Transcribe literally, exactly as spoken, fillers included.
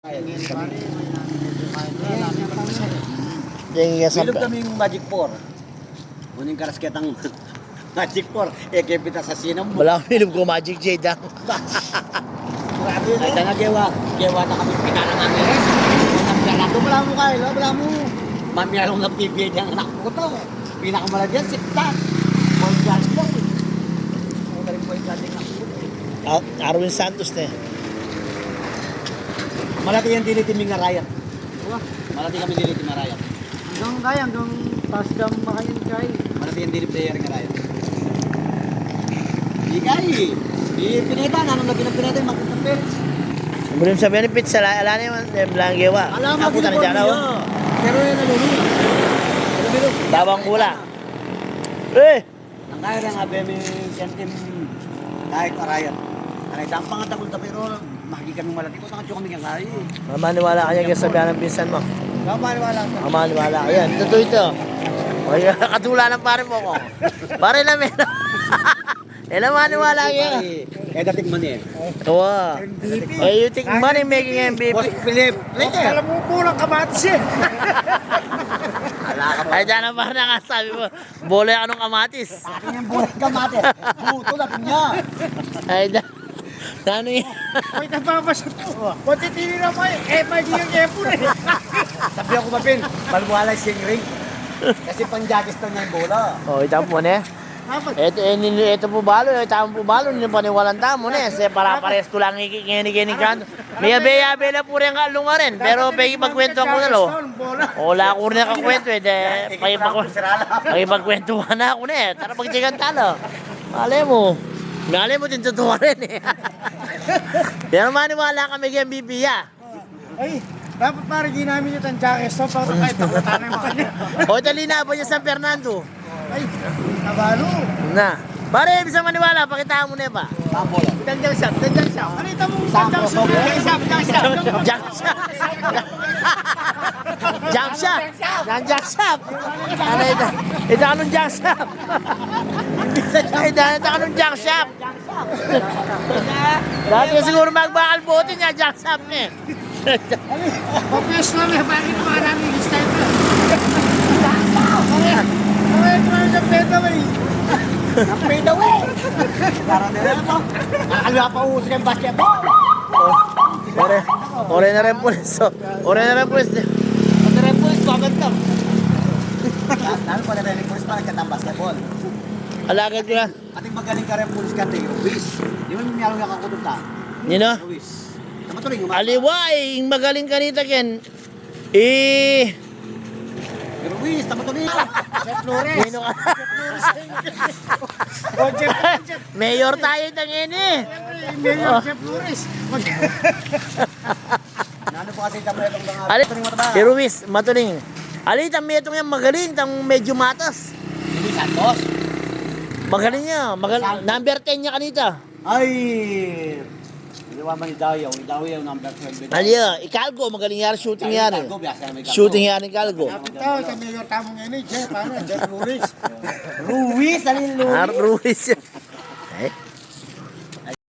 Bilog kaming Magic Four. Uling karas ketang Magic Four, e ke pita sa sinam mo. Bala, bilog ko Magic J dang. Ay, tana, gewa, gewa na kami pinarangan, e. Wala mu kayo, wala mu. Mamialong na pipia dyan, anak ko to. Pinakamalagyan, siktan. Point guard lang, e. Ako na rin point guard yung anak ko, e. Ar-, Arwin Santos ne. Malati yang dili timing arayat. Wah. Malati kami dili timing arayat. Hanggang kaya, hanggang taas kang makain kaya. Malati yang dili player nga arayat. Di kaya, e. Di pineta, nanung na pinagpineta, magkakampir. Belum sa benefit, ala, ala na yung, yung belanggewa. Ala, aku tanah jalaw. Pero yan, nalulung. Pero, pero, Tabang kula. E! Ang kaya nga, bemi, siyantim, kahit arayat. Anay, dampang at agul, pero, magi kami malati ko, tangan kami kang kaya. Mamaniwala ka niya, kaya sabihan ng pinsan mo. Mamaniwala ka. Mamaniwala ka. Yan, totoo ito. O, yan, katula ng pare mo ko. Pare na, men. E la maniwala ka. E, dating man, e. Wa. M V P. E, you think money making M V P? Boss Philip. Alam mo po lang kamatis, e. Ay, dyan ang parang nga sabi mo. Bola yung anong kamatis? Akin yung bola yung kamatis. Buto na niya. Ay, da-, ano yan? Ay, nagpapasok po. Pati tinira ko, e. E, pwede yung epon, e. Sabi ako, Mapin, balwala sing ring. Kasi pang-Jackistan niya yung bola. O, ita mo ne. Dapat. Eto, e, nin-, eto po balo, e, tamo po balo, nin paniwalan tamo ne. Se, para pares ko lang iki, ngeni, ngeni kan. May abe-abe la pure nga lunga rin, pero pagkipagkwento ako na lo. Wala ko rin nakakwento, e, de, pagkipagkwen-, pagkipagkwento na ako na, e. Tara, pagtikan talo. Malay mo. Malay mo, din totoo rin, e. Pero maniwala kami kay M V P, ya. Ay, dapat pare ginamit niya tang jacket, so, para kahit ako, tanay mo kanya. O, dali na, ba niya San Fernando? Ay, kabalo. Na. Pare, bisa maniwala, pakita mo na ba? Tambol. Itang junk shop, itang junk shop. Ano ita mo? Itang junk shop, itang junk shop. Junk shop. Junk shop. Junk shop. Ano ita? Ita anong junk shop? Ita, ita anong junk shop? Dati siguro magbakal bote niya, junk shop niya. Professional na, bakit mo alam yung style ko? Pare, pare, pare, pare, pare. Ang pay the way. Parang na rin ito. Akala pa uso kayong basketball. Ore, ore na rin pulis, o. Ore na rin pulis. Ore na rin pulis, maganda. Ano pa na rin pulis, parang katang basketball. Alagad ko yan. Ating magaling ka rin, pulis ka, ate, Ruiz. Di ba, may along nakakutong ka? Nino? Ruiz. Tama to rin, yung mga Aliwa, e, ing magaling kanita, ken. E. Ruiz, tama to rin. Jeff Flores. Nino ka? Jeff Flores. O, Jeff, Jeff. Mayor tayo, itang ini. Mayor Jeff Flores. Nanu pa kasi ita metung tang Ali, ito ning mataba. Si Ruiz, matuling. Ali, itang metung yang magaling, itang medyo matas. Ruiz Santos. Magaling ya, magal-, Santos. Number ten ya kanita. Ay! Dalawa man i Dayaw, i Dayaw number twelve. Ali, i Calgo, magaling ya, shooting ya, e. Calgo, biasa na may Calgo. Shooting ya ni Calgo. Kapit tau, ita mayor tamu ngeni, Jeff, ano, Jeff Ruiz. Ruiz, ali Ruiz. Ah, Ruiz. E?